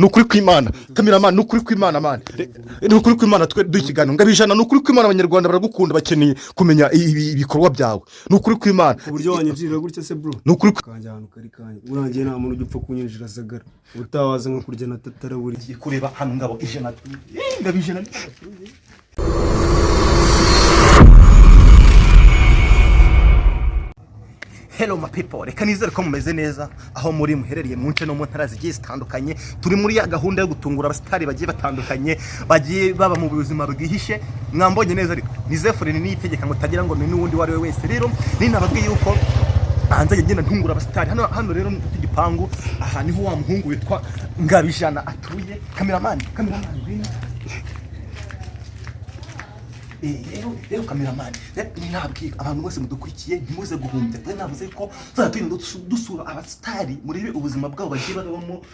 Ni ukuri kw'Imana, cameraman, ni ukuri kw'Imana, man, ni ukuri kw'Imana. Twe duha ikiganiro Ngabijana. Ni ukuri kw'Imana, Abanyarwanda baragukunda, bakeneye kumenya ibikorwa byawe. Ni ukuri kw'Imana. Ku buryo wanyinjirira gutya se, bro? Ni ukuri. Kanjye ahantu kari kanjye urangiye, nta muntu ujya upfa kunyinjira sagara utawaza nko kurya na tatara buri. Tugiye kureba hano Ngabo Ijana. Ngabo Ijana. Hello my people, reka nizere ko mumeze neza aho muri muherereye mu nce no mu ntara zigiye zitandukanye. Turi muri ya gahunda yo gutungura abasitari bagiye batandukanye, bagiye baba mu buzima bwihishe. Mwambonye neza, ariko ni Zephyrine niyitegeka ngo utagira ngo ni n'uwundi uwo ari we wese. Rero ninababwiye yuko hanze ngenda ntungura abasitari hano. Hano rero ni ku gipangu, aha niho wa muhungu witwa Ngabijana atuye. Cameraman, cameraman, ngwino. Rero cameraman, nabwiye abantu bose mudukurikiye, ntimuze guhumbya. Rero navuze ko tuzajya tugenda dusura abasitari, murebe ubuzima bwabo bagiye babamo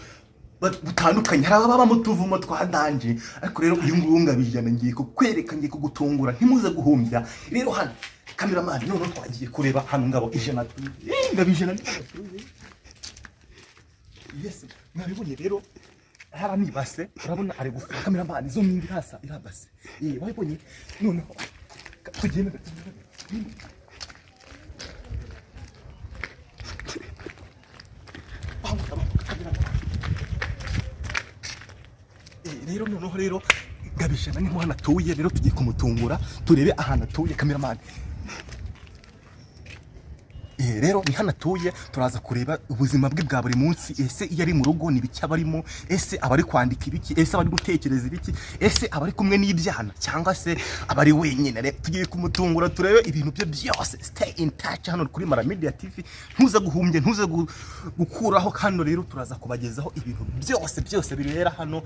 butandukanye. Hari ababa mu tuvumo twa danger, ariko rero uyu nguyu Ngabijana ngiye kukwereka, ngiye kugutungura, ntimuze guhumbya. Rero hano, cameraman, noneho twagiye kureba hano Ngabo Ijana. Ngabijana, yes, mwabibonye rero hara nibase, urabona ari gufura. Cameraman, izo myingi irasa irabase. Wabibonye. Noneho tugende, tugende. Banguka, banguka, cameraman. Rero noneho rero Ngabijana niho hano atuye. Rero tugiye kumutungura, turebe ahantu atuye. Cameraman, rero ni hano atuye. Turaza kureba ubuzima bwe bwa buri munsi. Ese iyo ari mu rugo ni ibiki aba arimo? Ese aba ari kwandika ibiki? Ese aba ari gutekereza ibiki? Ese aba ari kumwe n'ibyana cyangwa se aba ari wenyine? Rero tugiye kumutungura, turebe ibintu bye byose. Stay in touch hano kuri Mara Media TV, ntuze guhumbye, ntuze gukuraho hano. Rero turaza kubagezaho ibintu byose byose bibera hano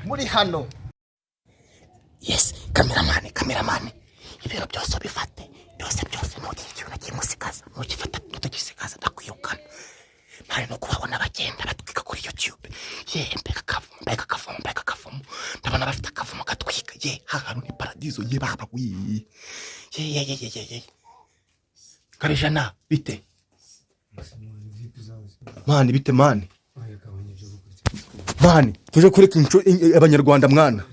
muri hano. Yes, cameraman, cameraman, ibintu byose ubifate byose byose, ntugire ikintu na kimwe usigaza. Nugifata ntutagisigaza ndakwirukana. Ntari no kubabona bagenda batwika kuri YouTube. Ye, mbega akavumo, mbega akavumo, mbega akavumo! Ndabona bafite akavumo gatwika. Ye, hantu ni paradizo. Ye baba wi, ye ye ye ye ye ye! Ngabijana, bite man? Bite man? Man, tuje kureka Abanyarwanda mwana.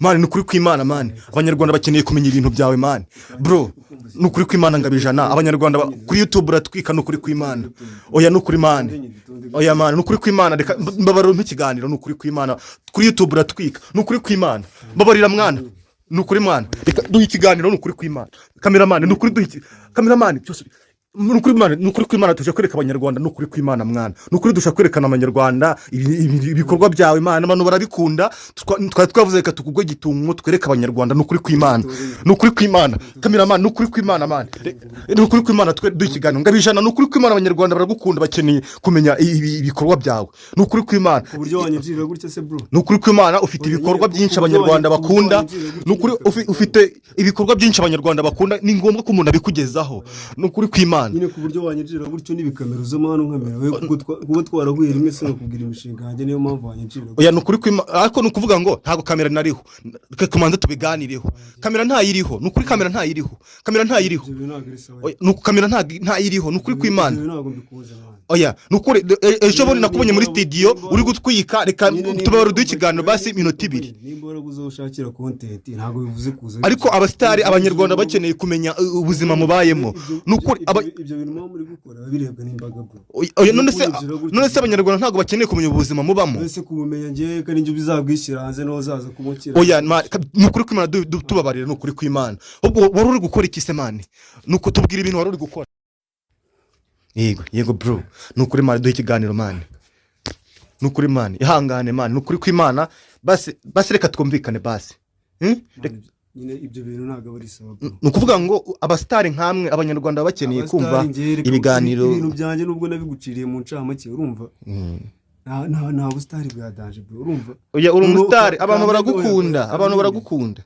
Man, ni ukuri kw'Imana, man, Abanyarwanda bakeneye kumenya ibintu byawe, man. Bro, ni ukuri kw'Imana, Ngabijana, Abanyarwanda kuri YouTube uratwika. Ni ukuri kw'Imana. Oya, ni ukuri, man. Oya man, ni ukuri kw'Imana. Reka mbabarira umpe ikiganiro. Ni ukuri kw'Imana, kuri YouTube uratwika. Ni ukuri kw'Imana, mbabarira mwana. Ni ukuri mwana, reka duhe ikiganiro. Ni ukuri kw'Imana. Cameraman, ni ukuri duhe cameraman, byose ni ukuri Imana, ni ukuri kw'Imana. Tuje kwereka Abanyarwanda. Ni ukuri kw'Imana mwana, ni ukuri dushaka kwerekana Abanyarwanda ibikorwa byawe Imana. Abantu barabikunda. Twari twavuze reka tukugwe gitungo twereke Abanyarwanda. Ni ukuri kw'Imana, ni ukuri kw'Imana. Cameraman, ni ukuri kw'Imana, man, ni ukuri kw'Imana. Twe duha ikiganiro Ngabijana. Ni ukuri kw'Imana, Abanyarwanda baragukunda, bakeneye kumenya ibikorwa byawe. Ni ukuri kw'Imana. Ku buryo wanyinjirira gutya se, bro? Ni ukuri kw'Imana, ufite ibikorwa byinshi Abanyarwanda bakunda. Ni ukuri ufite ibikorwa byinshi Abanyarwanda bakunda. Ni ngombwa ko umuntu abikugezaho. Ni ukuri kw'Imana. Nyine ku buryo wanyinjirira gutyo n'ibikamera uzamo hano nkamera we, kuko kuba twarahuye rimwe sinakubwira imishinga yanjye, niyo mpamvu wanyinjirira gutyo. Oya, ni ukuri kw'Imana, ariko ni ukuvuga ngo ntabwo kamera nariho. Reka tumanze tubiganireho. Kamera ntayiriho, ni ukuri, kamera ntayiriho, kamera ntayiriho. Ibyo bintu ntabwo ari sawa. Oya, ni uku kamera ntayiriho, ni ukuri kw'Imana. Ibyo bintu ntabwo mbikunze, man. Oya, ni ukuri. Ejo bundi nakubonye muri studio uri gutwika. Reka tubabare duhe ikiganiro basi iminota 2. Nimba warabuze aho ushakira content, ntabwo bivuze kuza. Ariko abasitari, Abanyarwanda bakeneye kumenya ubuzima mubayemo. Ni ukuri. Ibyo bintu muba muri gukora biba birebwa n'imbaga, bro. Oya, none se Abanyarwanda ntabwo bakeneye kumenya ubuzima mubamo? Ese kubumenya njyewe kandi njye bizabwishyira hanze niho uzaza kumukira? Oya, ni ukuri kw'Imana, tubabarire, ni ukuri kw'Imana. Ubwo wari uri gukora iki se, man? Ni uko tubwira ibintu wari uri gukora. Yego, yego bro, ni ukuri man, duhe ikiganiro man. Ni ukuri man, ihangane man, ni ukuri kw'Imana. Basi basi, reka twumvikane basi. Nyine ibyo bintu ntabwo aba ari sawa, bro. Ni ukuvuga ngo abasitari nkamwe Abanyarwanda baba bakeneye kumva Abasitari njyewe reka ibiganiro. Ibintu byanjye nubwo nabiguciriye mu ncamake, urumva, nta busitari bwa danger, bro, urumva? Oya, uri umusitari, abantu baragukunda, oya, abantu baragukunda.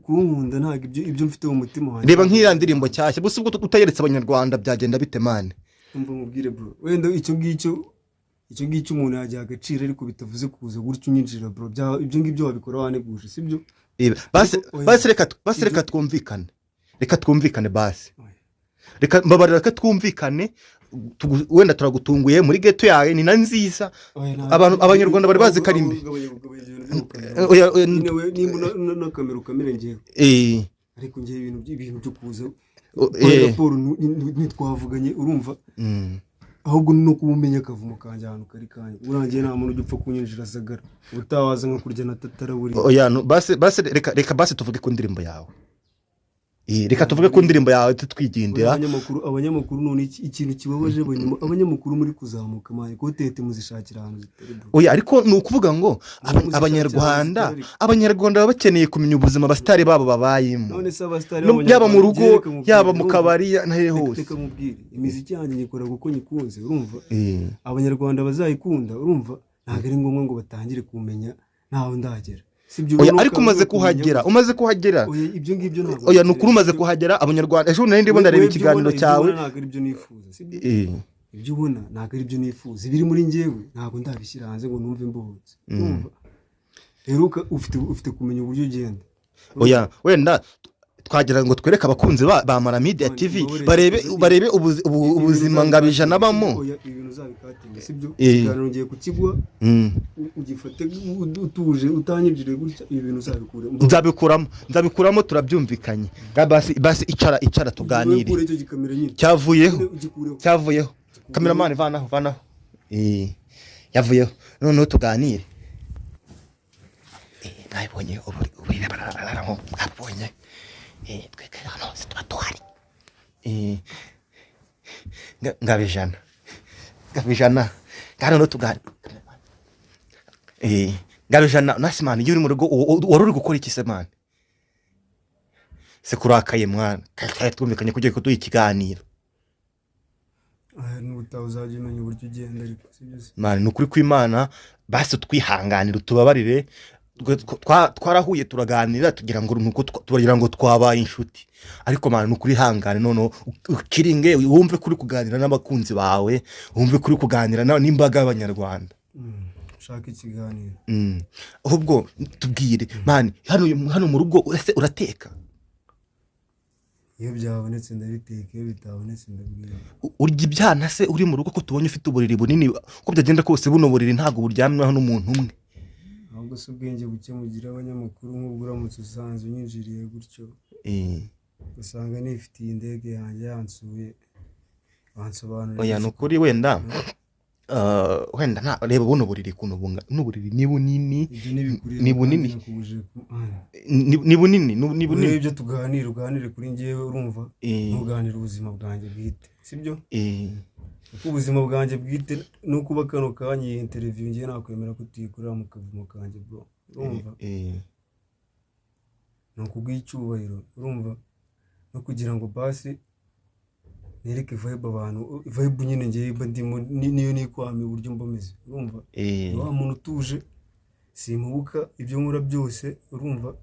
Kunkunda ntabwo ibyo mfite mu mutima wanjye. Reba nk'iriya ndirimbo nshyashya gusa, ubwo utayeretse Abanyarwanda byagenda bite, man? Umva mubwire, bro, wenda icyo ngicyo umuntu yagiha agaciro, ariko bitavuze kuza gutyo unyinjira, bro. Ibyo ngibyo wabikora waneguje, sibyo? Basi. Ariko, oya. Basi reka twumvikane, reka twumvikane basi. Oya. Reka mbabarira, reka twumvikane. Wenda turagutunguye muri ghetto yawe, ni na nziza. Abanyarwanda bari bazi ko ari mbi. Oya, oya, Nyine we nimba na kamera ukamere ngewe, ariko ngewe ibintu byo kuza gukora raporo ntitwavuganye, urumva? Ahubwo no kuba umenya akavumo kanjye ahantu kari kanjye urangiye, nta muntu ujya upfa kunyinjira sagara utawaza nko kurya na tatara buriya. Oya, no, basi basi, reka basi tuvuge ku ndirimbo yawe. Reka tuvuge ku ndirimbo yawe tutwigendera. Abanyamakuru none ikintu kibabaje, abanyamakuru muri kuzamuka, man, content muzishakira ahantu zitari, bro. Oya, ariko ni ukuvuga ngo Muzishakira abanyarwanda ahantu zitari. Abanyarwanda baba bakeneye kumenya ubuzima abasitari babo babayemo. None se abasitari Yaba mu rugo, reka nkubwire, yaba mu urumva? kabari, n'ahe hose. Reka nkubwire, imiziki yanjye nyikora kuko nyikunze, urumva? Abanyarwanda bazayikunda, urumva? Ntabwo ari ngombwa ngo batangire kumenya ntaho ndagera, sibyo? Oya, Noneho ariko umaze ukaba kumenya kuhagera, gutya. umaze kuhagera. Oya, ibyo ngibyo ntabwo Oya, ni ukuri, umaze sibyo? kuhagera. Abanyarwanda, ejo nari ndimo ndareba Wowe ibyo ikiganiro ubona- ibyo cyawe. ubona ntabwo ari byo nifuza, sibyo? Ibyo ubona ntabwo ari byo nifuza. Ibiri muri njyewe ntabwo ndabishyira hanze ngo numve mbohotse, urumva? Rero ufite kumenya uburyo ugenda. Oya, wenda twagira ngo twereke abakunzi ba Mara Media TV barebe ubuzima Ngabijana abamo. Oya, ibintu uzabikatinga, sibyo? Ikiganiro ngiye kukiguha, ugifate utuje, utanyinjiriye gutya. Ibi bintu uzabikure. Nzabikuramo, nzabikuramo, turabyumvikanye. Nga basi basi, icara, icara tuganire. Ukure icyo gikamera nyine. Cyavuyeho. Nyine ugikureho. Cyavuyeho. Kameramani, vanaho, vanaho. Yavuyeho, noneho tuganire. Mwabibonye uburiri bararamo, mwabibonye? Twebwe hano hose tuba tuhari. Ngabijana, Ngabijana, ngaho noneho tuganire. Ngabijana, nasi man, iyo uri mu rugo wari uri gukora iki se, man? Se kurakaye, mwana? Kare twumvikanye ko ugiye kuduha ikiganiro. Aya, n'ubutaha uzajya umenya uburyo ugenda, ariko sibyo se? Man, ni ukuri kw'Imana, basi twihanganire, utubabarire. Twarahuye turaganira, tugira ngo nuko turagira ngo twabaye inshuti, ariko man, ni ukuri hangane. Noneho ukiringe, wumve ko uri kuganira n'abakunzi bawe, wumve ko uri kuganira n'imbaga y'abanyarwanda. Ushaka ikiganiro? Ahubwo tubwire, man, hano mu rugo ese urateka? Iyo byabonetse ndabiteka, iyo bitabonetse ndabwira. Urya ibyana se uri mu rugo, ko tubonye ufite uburiri bunini? Uko byagenda kose, buno buriri ntabwo buryamwaho n'umuntu umwe. Ahubwo se ubwenge buke mugira abanyamakuru, nk'ubwo uramutse usanze unyinjiriye gutyo, usanga nifitiye indege yanjye yansuye, bansobanurira Oya, ni iki? ukuri, wenda wenda nta reba buno buriri ukuntu bunga, buno buriri ni bunini. Ibyo ntibikureba. Ni bunini. Kandi nakubujije Ni bunini, ni Urebe bunini. Ibyo tuganira, uganire kuri njyewe, urumva? Ntuganire ubuzima bwanjye bwite, sibyo? Kuko ubuzima bwanjye bwite no kuba kano kanya iyi interview ngiye nakwemera ko tuyikorera mu kavumo kanjye, bro, urumva? Ni ukuguha icyubahiro, urumva? No kugira ngo basi nereke vibe abantu, vibe nyine ngewe mba ndimo, niyo nikwame uburyo mba meze, urumva? Ni wa muntu utuje, simpubuka, ibyo nkora byose, urumva,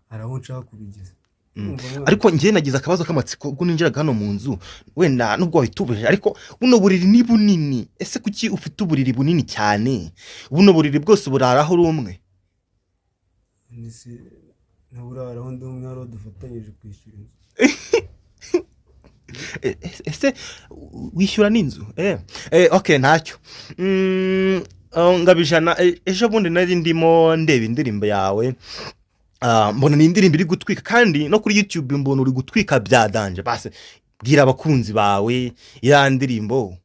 hari aho nshaka kubigeza. Urumva, mwana? Ariko njye nagize akabazo k'amatsiko ubwo ninjiraga hano mu nzu. Wenda nubwo wahitubuje, ariko buno buriri ni bunini. Ese kuki ufite uburiri bunini cyane? Buno buriri bwose buraraho uri umwe? None ntaburaraho ndi umwe? Hari uwo dufatanyije kwishyura inzu. Ese wishyura n'inzu? Okay, ntacyo. Oh, Ngabijana, ejo bundi nari ndimo ndeba indirimbo yawe. Ah, mbona ni indirimbo iri gutwika, kandi no kuri YouTube mbona uri gutwika bya danger. Basi bwira abakunzi bawe ya ndirimbo.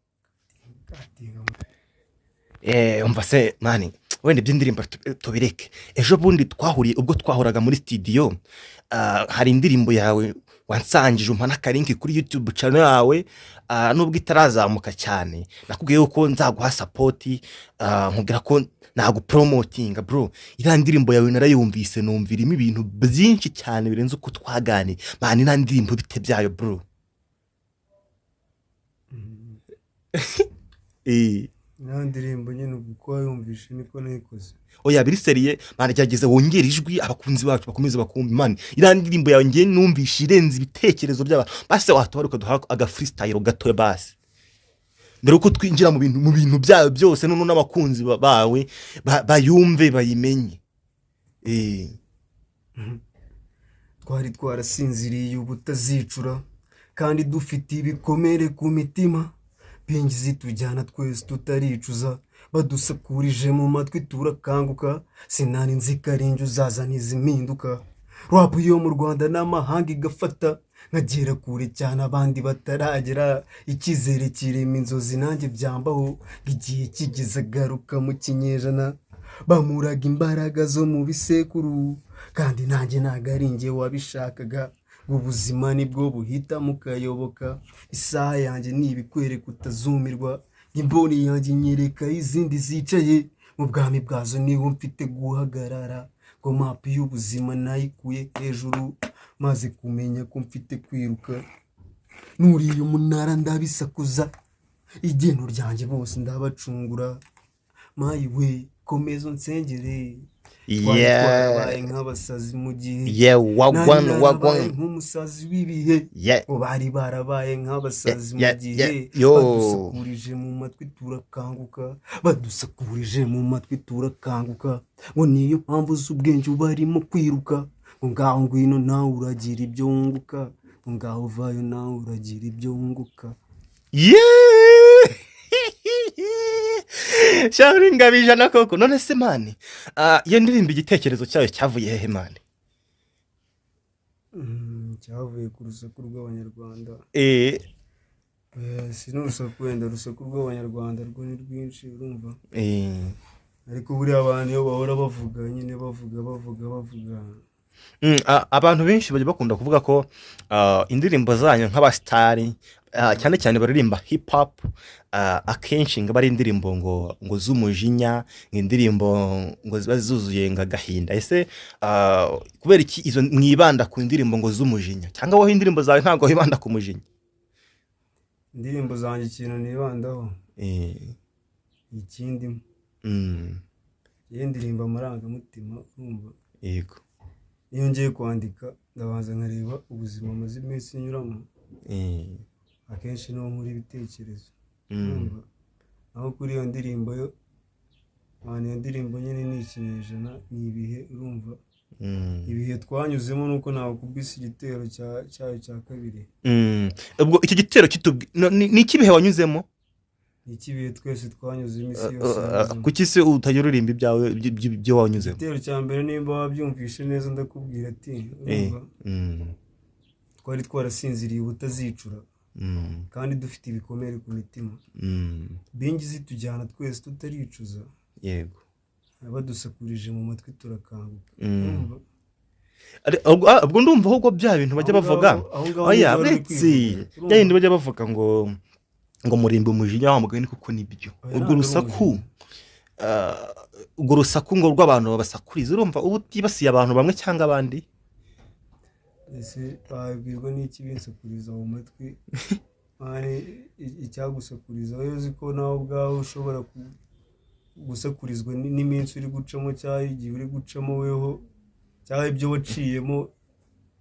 Umva se man, wenda iby'indirimbo tubireke. Ejo bundi twahuriye, ubwo twahuraga muri studio, hari indirimbo yawe wansangije, umpa n'aka link kuri YouTube channel yawe. Nubwo itarazamuka cyane, nakubwiye yuko nzaguha support, nkubwira ko nagupromotinga, bro. Iriya ndirimbo yawe narayumvise, numva irimo ibintu byinshi cyane birenze uko twaganiye. Man, iriya ndirimbo bite byayo, bro? Nta ndirimbo nyine, ubwo uko wayumvishe niko nayikoze. Oya, biri sérieux, man, gerageza wongere ijwi, abakunzi bacu bakomeze bakumva. Man, iriya ndirimbo yawe ngiye numvishe irenze ibitekerezo by'abantu. Basi watubara ukaduha aga freestyle gatoya, basi mbere uko twinjira mu bintu byayo byose, noneho n'abakunzi bawe bayumve, bayimenye. Twari twarasinziriye ubutazicura, kandi dufite ibikomere ku mitima. Pingi zitujyana twese tutaricuza, badusakurije mu matwi turakanguka. Sinari nzi ko ari njye uzazana izi mpinduka. Rap yo mu Rwanda n'amahanga igafata, nkagera kure cyane abandi bataragera. Icyizere kirema inzozi, nanjye byambaho. Igihe kigeze agaruka mu kinyejana, bamuraga imbaraga zo mu bisekuru, kandi nanjye ntabwo ari njye wabishakaga. Ubuzima nibwo buhita mukayoboka. Isaha yanjye ni ibikwereka utazumirwa, imboni yanjye nyereka izindi zicaye mu bwami bwazo, niho mfite guhagarara. Ngo map y'ubuzima nayikuye hejuru, maze kumenya ko mfite kwiruka. Nuriye umunara ndabisakuza, igeno ryanjye bose ndabacungura. Mayi we, komeza unsengere. Twari twarabaye nk'abasazi mu gihe Wagwan. nari narabaye Wagwan. nk'umusazi w'ibihe, ngo bari barabaye nk'abasazi mu gihe Yo. badusakurije mu matwi turakanguka, badusakurije mu matwi turakanguka. Ngo niyo mpamvu z'ubwenge barimo kwiruka. Ngo ngaho ngwino nawe uragira ibyo wunguka, ngo ngaho vayo nawe uragira ibyo wunguka. Yeah! Shaka ingabo 100 koko. None se man, iyo ndirimbo igitekerezo cyayo cyavuye hehe, man? Cyavuye ku rusaku rw'Abanyarwanda. Si n'urusaku wenda, urusaku rw'Abanyarwanda rwo ni rwinshi, urumva? Ariko buriya abantu iyo bahora bavuga nyine, bavuga bavuga bavuga. Abantu benshi bajya bakunda kuvuga ko indirimbo zanyu nk'abasitari, cyane cyane baririmba hip hop, akenshi ngo aba ari indirimbo ngo z'umujinya, ngo indirimbo ngo ziba zuzuye ngo agahinda. Ese kubera iki izo mwibanda ku ndirimbo ngo z'umujinya, cyangwa wowe indirimbo zawe ntabwo wibanda ku mujinya? Indirimbo zanjye ikintu nibandaho, ikindimo, iyo ndirimba amarangamutima, urumva? Yego. Iyo ngiye kwandika ndabanza nkareba ubuzima maze iminsi nyuramo. Akenshi niho nkura ibitekerezo, urumva? Naho kuri iyo ndirimbo yo, man, iyo ndirimbo nyine ni ikinyejana, ni ibihe, urumva? Ibihe twanyuzemo, nuko nakubise igitero cyayo cya kabiri. Ubwo icyo gitero ni ikibihe wanyuzemo? Ni icy'ibihe twese twanyuzemo, isi yose yanyuzemo. Kuki se utajya uririmba ibyawe ibyo wanyuzemo? Igitero cya mbere, nimba wabyumvishe neza, ndakubwira ati, urumva, twari twarasinziriye ubutazicura, kandi dufite ibikomere ku mitima. Bingi zitujyana twese tutaricuza, badusakurije mu matwi turakanguka. Urumva? Ubwo ndumva ahubwo bya bintu bajya Aho bavuga aho ngaho oya, nibyo wari uri uretse kwivuga. bya Urumva? bindi bajya bavuga ngo murimba umujinya wa mugani, kuko nibyo. Oya, Urwo ntabwo ari rusaku, umujinya. Urwo rusaku ngo rw'abantu babasakuriza, urumva uba utibasiye abantu bamwe cyangwa abandi. Ese babwirwa n'iki binsakuriza mu matwi? Man, icyagusakuriza wowe, uzi ko nawe ubwawe ushobora gusakurizwa n'iminsi uri gucamo, cyangwa igihe uri gucamo weho, cyangwa ibyo waciyemo,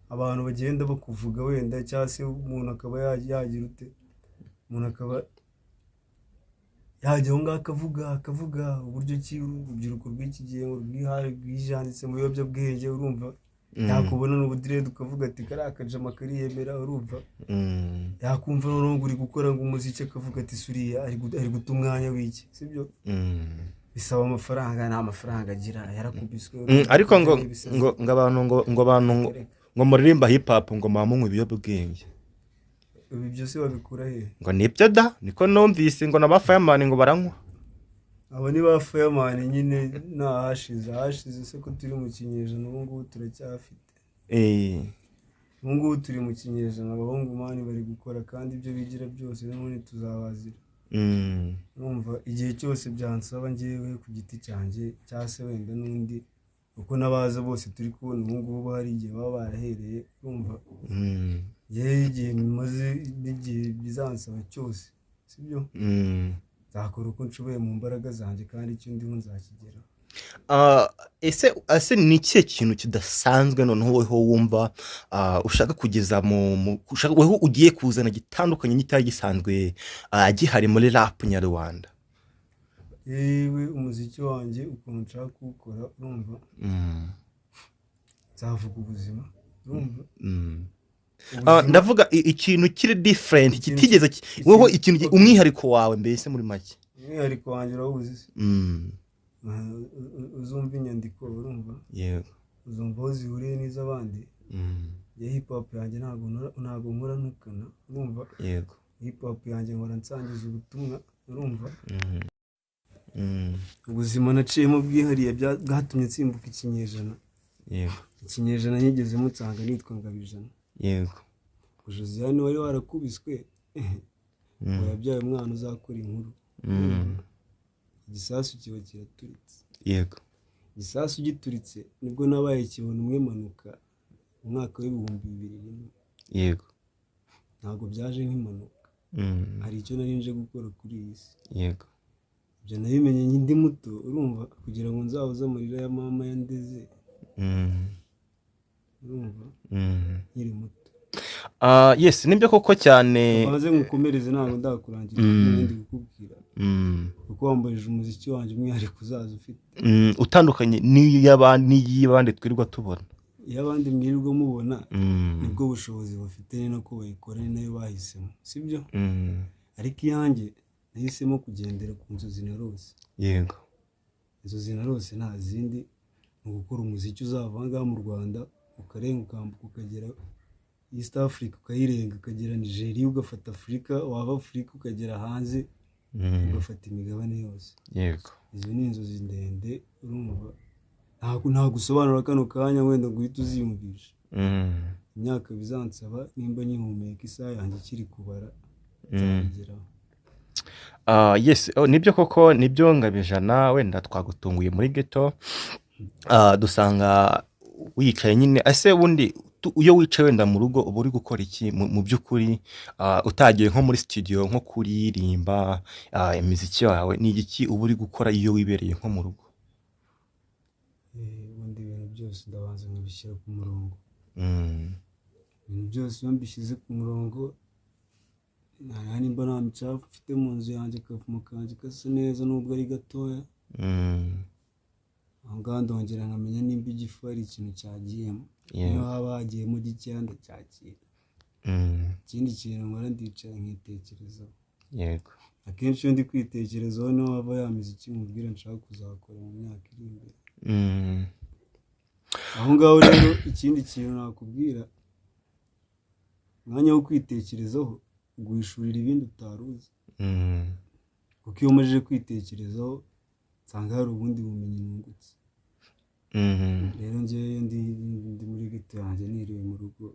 abantu bagenda bakuvuga wenda, cyangwa se umuntu akaba yagira ute, umuntu akaba yajya aho ngaho akavuga akavuga uburyo ki urubyiruko rw'iki gihe ngo rwijanditse mu biyobyabwenge, urumva? Yakubona n'ubudirede ukavuga ati kariya kajama kariyemera, urumva? Yakumva noneho ngo uri gukora ngo umuziki, akavuga ati suriya ari guta umwanya w'iki, sibyo? Bisaba amafaranga, nta mafaranga agira, yarakubiswe. Ariko ngo Ibisazi. ngo abantu ngo muririmba hip hop ngo muba munywa ibiyobyabwenge. Ibi byose babikura he? Ngo nibyo da, niko numvise ngo na ba Fireman ngo baranywa. Abo ni ba Fireman nyine, nta ahashize se ko turi mu kinyejana? Ubu ngubu turacyafite. Ubu ngubu turi mu kinyejana, abahungu, man, bari gukora kandi ibyo bigira byose n'ubundi tuzabazira. Urumva, igihe cyose byansaba njyewe ku giti cyanjye, cyangwa se wenda n'undi, kuko n'abaza bose turi kubona ubu ngubu hari igihe baba barahereye, urumva? Njyewe igihe bimaze n'igihe bizansaba cyose, sibyo? Nzakora uko nshoboye mu mbaraga zanjye, kandi icyo ndiho nzakigeraho. Ese ni ikihe kintu kidasanzwe noneho weho wumva ushaka kugeza mu weho ugiye kuzana gitandukanye n'icyari gisanzwe gihari muri rap nyarwanda? Yewe, umuziki wanjye ukuntu nshaka kuwukora, urumva, nzavuga ubuzima, urumva? Ndavuga ikintu kiri different, Ikintu kitigeze wowe ikintu okay. umwihariko wawe mbese muri make. Umwihariko wanjye urawuzi se? Uzumva inyandiko, urumva, uzumva aho zihuriye n'iz'abandi. Ya hip hop yanjye ntabwo nkora ntukana, urumva. Hip hop yanjye nkora nsangiza ubutumwa, urumva. Ubuzima naciyemo bwihariye bwatumye nsimbuka ikinyejana. Ikinyejana nkigezemo nsanga nitwa Ngabijana. Josiane wari warakubiswe ngo yabyaye umwana uzakora inkuru. Igisasu kiba kiraturitse. Igisasu gituritse nibwo nabaye kibona umwe manuka mu mwaka w'2001. Ntabwo byaje nk'impanuka. Hari icyo nari nje gukora kuri iyi si. Ibyo nabimenye ndi muto, urumva, kugira ngo nzahoze amarira ya mama yandeze, urumva, nkiri muto. Ah, yes, nibyo koko cyane. Banze nkukomereze, ntabwo ndakurangira ibyo ndi kukubwira, kuko wambajije umuziki wanjye umwihariko uzaza ufite. Utandukanye n'iy'abandi twirirwa tubona. Iyo abandi mwirirwa mubona, nibwo bushobozi bafite, ni nako bayikora, ni nayo bahisemo, sibyo? Ariko iyanjye nahisemo kugendera ku nzozi narose. Inzozi narose nta zindi, ni ugukora umuziki uzava aha ngaha mu Rwanda, ukarenga, ukambuka, ukagera East Africa, ukayirenga ukagera Nigeria, ugafata Afurika, wava Afurika ukagera hanze, ugafata imigabane yose. Izo ni inzozi ndende, urumva, ntabwo usobanura kano kanya wenda ngo uhite uziyumvisha. Imyaka bizansaba, nimba nkihumeka, isaha yanjye ikiri kubara, nzabigeraho. Ah, yes, oh, nibyo koko, nibyo Ngabijana. Wenda twagutunguye muri ghetto, dusanga wicaye nyine. Ese ubundi iyo wicaye wenda mu rugo uba uri gukora iki mu by'ukuri, utagiye nko muri studio nko kuririmba imiziki yawe, ni igiki uba uri gukora iyo wibereye nko mu rugo? Ubundi ibintu byose ndabanza nkabishyira ku murongo. Ibintu byose iyo mbishyize ku murongo, nta nimba nta micafu mfite mu nzu yanjye, akavumo kanjye gasa neza nubwo ari gatoya. Aho ngaho ndongera nkamenya nimba igifu hari ikintu cyagiyemo. Niyo haba hagiyemo gikeya, ndacyakira. Ikindi kintu nkora, ndicara nkitekerezaho. Akenshi iyo ndi kwitekerezaho niho hava ya miziki mubwira nshaka kuzakora mu myaka iri imbere. Aho ngaho rero, ikindi kintu nakubwira, umwanya wo kwitekerezaho uguhishurira ibindi utari uzi, kuko iyo umajije kwitekerezaho nsanga hari ubundi bumenyi nungutse. Rero njyewe iyo ndi muri ghetto yanjye, niriwe mu rugo,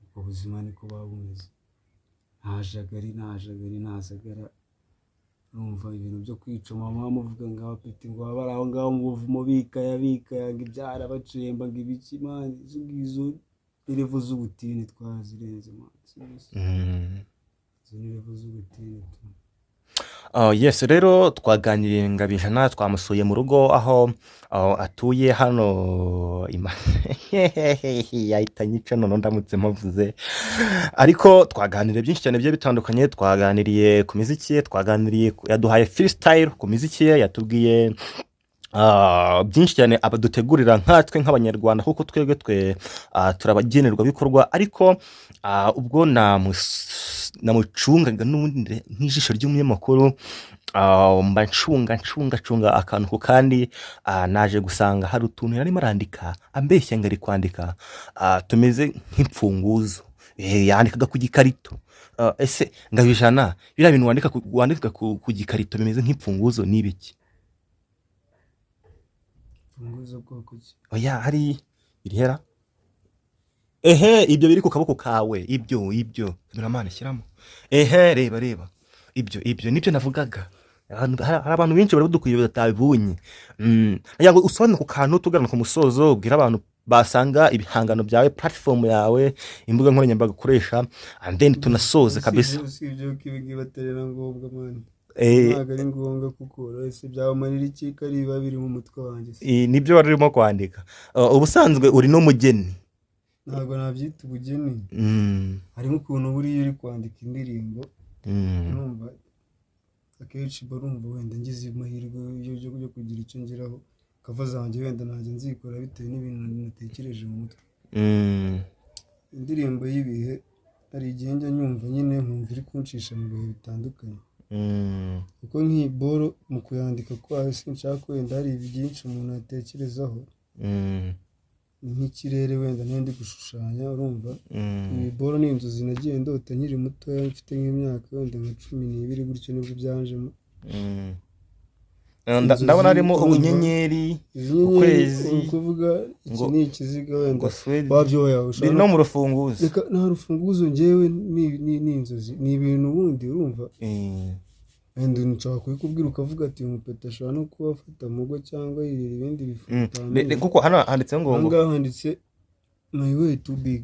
ubwo buzima niko buba bumeze, nta jagari, nta jagari, nta sagara. Urumva, ibintu byo kwica mama muvuga ngo abapeti ngo baba bari aho ngaho mu buvumo bikaya bikaya, ngo ibyara bacemba, ngo ibiki, man, izo ngizo ni level z'ubutini twarazirenze, man, si byo se? Izo ni level z'ubutini tu. Oh, yes, rero twaganiriye Ngabijana, twamusuye mu rugo aho atuye hano yahita anyica none ndamutse mpavuze. Ariko twaganiriye byinshi cyane bigiye bitandukanye. Twaganiriye ku miziki ye, twaganiriye yaduhaye freestyle ku miziki ye, yatubwiye byinshi cyane abadutegurira nkatwe nk'Abanyarwanda, kuko twebwe twe turabagenerwabikorwa. Ariko ubwo namucungaga n'ubundi nk'ijisho ry'umunyamakuru, mba ncunga ncunga ncunga akantu ku kandi, naje gusanga hari utuntu yarimo arandika ambeshya ngo ari kwandika, tumeze nk'imfunguzo. Yandikaga ku gikarito. Ese Ngabijana, biriya bintu wandika ku gikarito bimeze nk'imfunguzo ni ibiki? Imfunguzo bwoko ki? Oya, hari irihera ehe, ibyo biri ku kaboko kawe, ibyo cameraman shyiramo. Ehe, reba reba, ibyo nibyo navugaga. Hari abantu benshi bari badukwiye batabibonye. Nagira ngo usobanure ku kantu tugana ku musozo, ubwira abantu basanga ibihangano byawe, platform yawe, imbuga nkoranyambaga ukoresha, and then tunasoze kabisa. Usibye ko ibi ngibi atari na ngombwa, man. Eh. Ntabwo ari ngombwa, kuko ese byabamarira iki ko ari ibiba biri mu mutwe wanjye se? Nibyo wari urimo kwandika. Ubusanzwe uri n'umugeni. Ntabwo nabyita ubugeni. Harimo ukuntu buriya uri kwandika indirimbo, urumva, akenshi mba numva wenda ngize amahirwe yo kugira icyo ngeraho, cover zanjye wenda najya nzikora bitewe n'ibintu natekereje mu mutwe. Indirimbo y'ibihe, hari igihe njya nyumva nyine nkumva iri kuncisha mu bihe bitandukanye, kuko nk'iyi boro mu kuyandika kwayo sinshaka wenda hari byinshi umuntu yatekerezaho. Ni nk'ikirere wenda nari ndi gushushanya, urumva? Iyi boro ni inzozi nagiye ndota nkiri mutoya, mfite nk'imyaka wenda nka 12 gutyo, nibwo byanjemo. Inzozi, Ndabona harimo urumva? inyenyeri, Izi nyenyeri, ukwezi, uri kuvuga iki ni ikiziga wenda ngo swede wabyoya biri ushobora no mu rufunguzo. Reka, nta rufunguzo, njyewe ni inzozi, ni ibintu ubundi, urumva? Wenda nshobora kubikubwira ukavuga ati uyu mupeta ashobora no kuba afata mugo cyangwa yirira ibindi bifu utamenye. Kuko hano handitseho ngo Aha ngaha handitse "My way too big",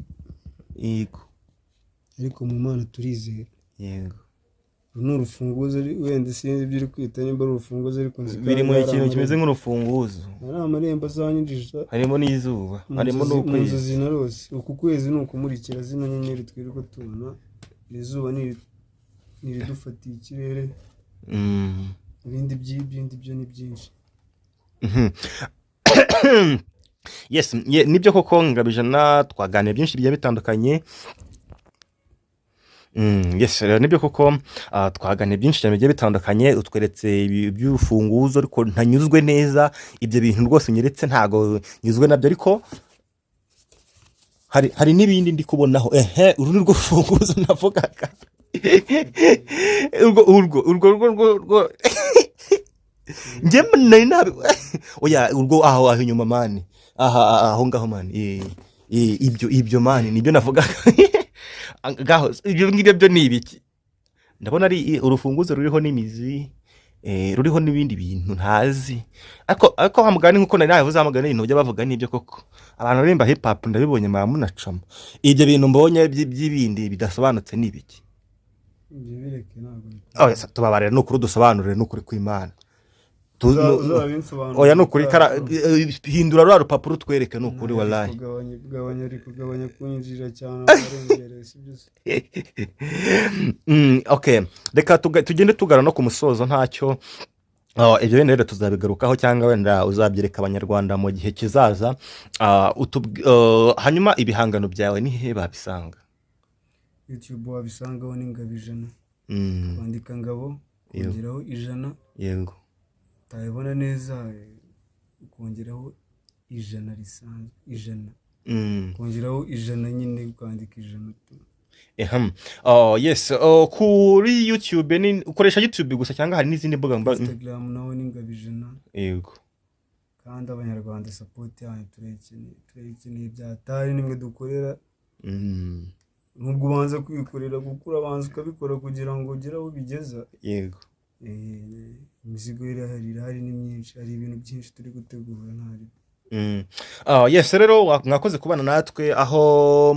Yego. ariko mu Mana turizera. Uru ni urufunguzo, wenda sinzi ibyo uri kwita nimba ari urufunguzo, ariko nzi ko Biri mu aha ngaha kintu hari kimeze amarembo. nk'urufunguzo. Hari amarembo azanyinjiza Harimo n'izuba, mu harimo nzozi, mu n'ukwezi. nzozi narose. Uku kwezi ni ukumurikira zino nyenyeri twirirwa tubona, iri zuba ni iridufatiye ikirere. Ibindi by'ibindi byo ni byinshi. Yes, nibyo koko Ngabijana, twaganiriye byinshi bigiye bitandukanye. Yes, rero nibyo koko, twaganiriye byinshi cyane bigiye bitandukanye. Utweretse iby'urufunguzo, ariko ntanyuzwe neza. Ibyo bintu rwose unyeretse ntago nyuzwe nabyo, ariko hari n'ibindi ndi kubonaho. Ehe, uru ni rwo rufunguzo navugaga, urwo njye nari nabi. Oya, urwo aho inyuma man, aha aho ngaho man. Ibyo man nibyo navugaga ngaho. Ibyo ngibyo byo ni ibiki? Ndabona ari urufunguzo ruriho n'imizi, ruriho n'ibindi bintu ntazi, ariko wa mugani nkuko nari nabivuze, wa mugani ibintu bajya bavuga nibyo koko. Abantu baririmba hip hop ndabibonye mwaba munacamo. Ibyo bintu mbonye by'ibindi bidasobanutse ni ibiki? Ibyo bireke, ntabwo Oh, yes, tubabarira ni ukuri, udusobanurire, ni ukuri kw'Imana. Uzabinsobanurira. Oya, ni ukuri, hindura ruriya rupapuro utwereke, ni ukuri, wallahi. Kugabanya, kugabanya, uri kugabanya kunyinjira cyane, abarengereye, si byo se? Okay, reka tugende tugana no ku musozo, ntacyo. Oh, ibyo wenda rero tuzabigarukaho cyangwa wenda uzabyereka Abanyarwanda mu gihe kizaza. Hanyuma ibihangano byawe ni hehe babisanga? YouTube wabisangaho, ni Ngabo Ijana. Wandika Ngabo, ukongeraho ijana. Utabibona neza, ukongeraho ijana risanzwe, ijana. Ukongeraho ijana nyine, ukandika ijana tu. Ehem. Oh, yes. Oh, kuri YouTube ni ukoresha YouTube gusa cyangwa hari n'izindi mbuga Instagram naho ni Ngabo Ijana. Kandi Abanyarwanda, support yanyu turayikeneye, turayikeneye byatari, nimwe dukorera. Nubwo ubanza kwikorera, kuko urabanza ukabikora kugira ngo ugere aho ubigeza. Imizigo irahari, irahari ni myinshi, hari ibintu byinshi turi gutegura ntari. Yes, rero mwakoze kubana natwe aho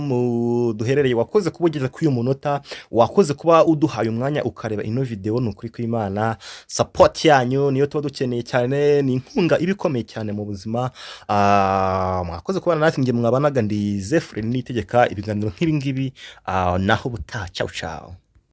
duherereye, wakoze kuba ugeze kuri uyu munota, wakoze kuba uduhaye umwanya ukareba ino video. Ni ukuri kw'Imana, support yanyu niyo tuba dukeneye cyane, ni inkunga iba ikomeye cyane mu buzima. Mwakoze kubana natwe, njye mwabanaga ndi Zephyrin Niyitegeka. Ibiganiro nk'ibi ngibi, naho ubutaha. Ciao ciao.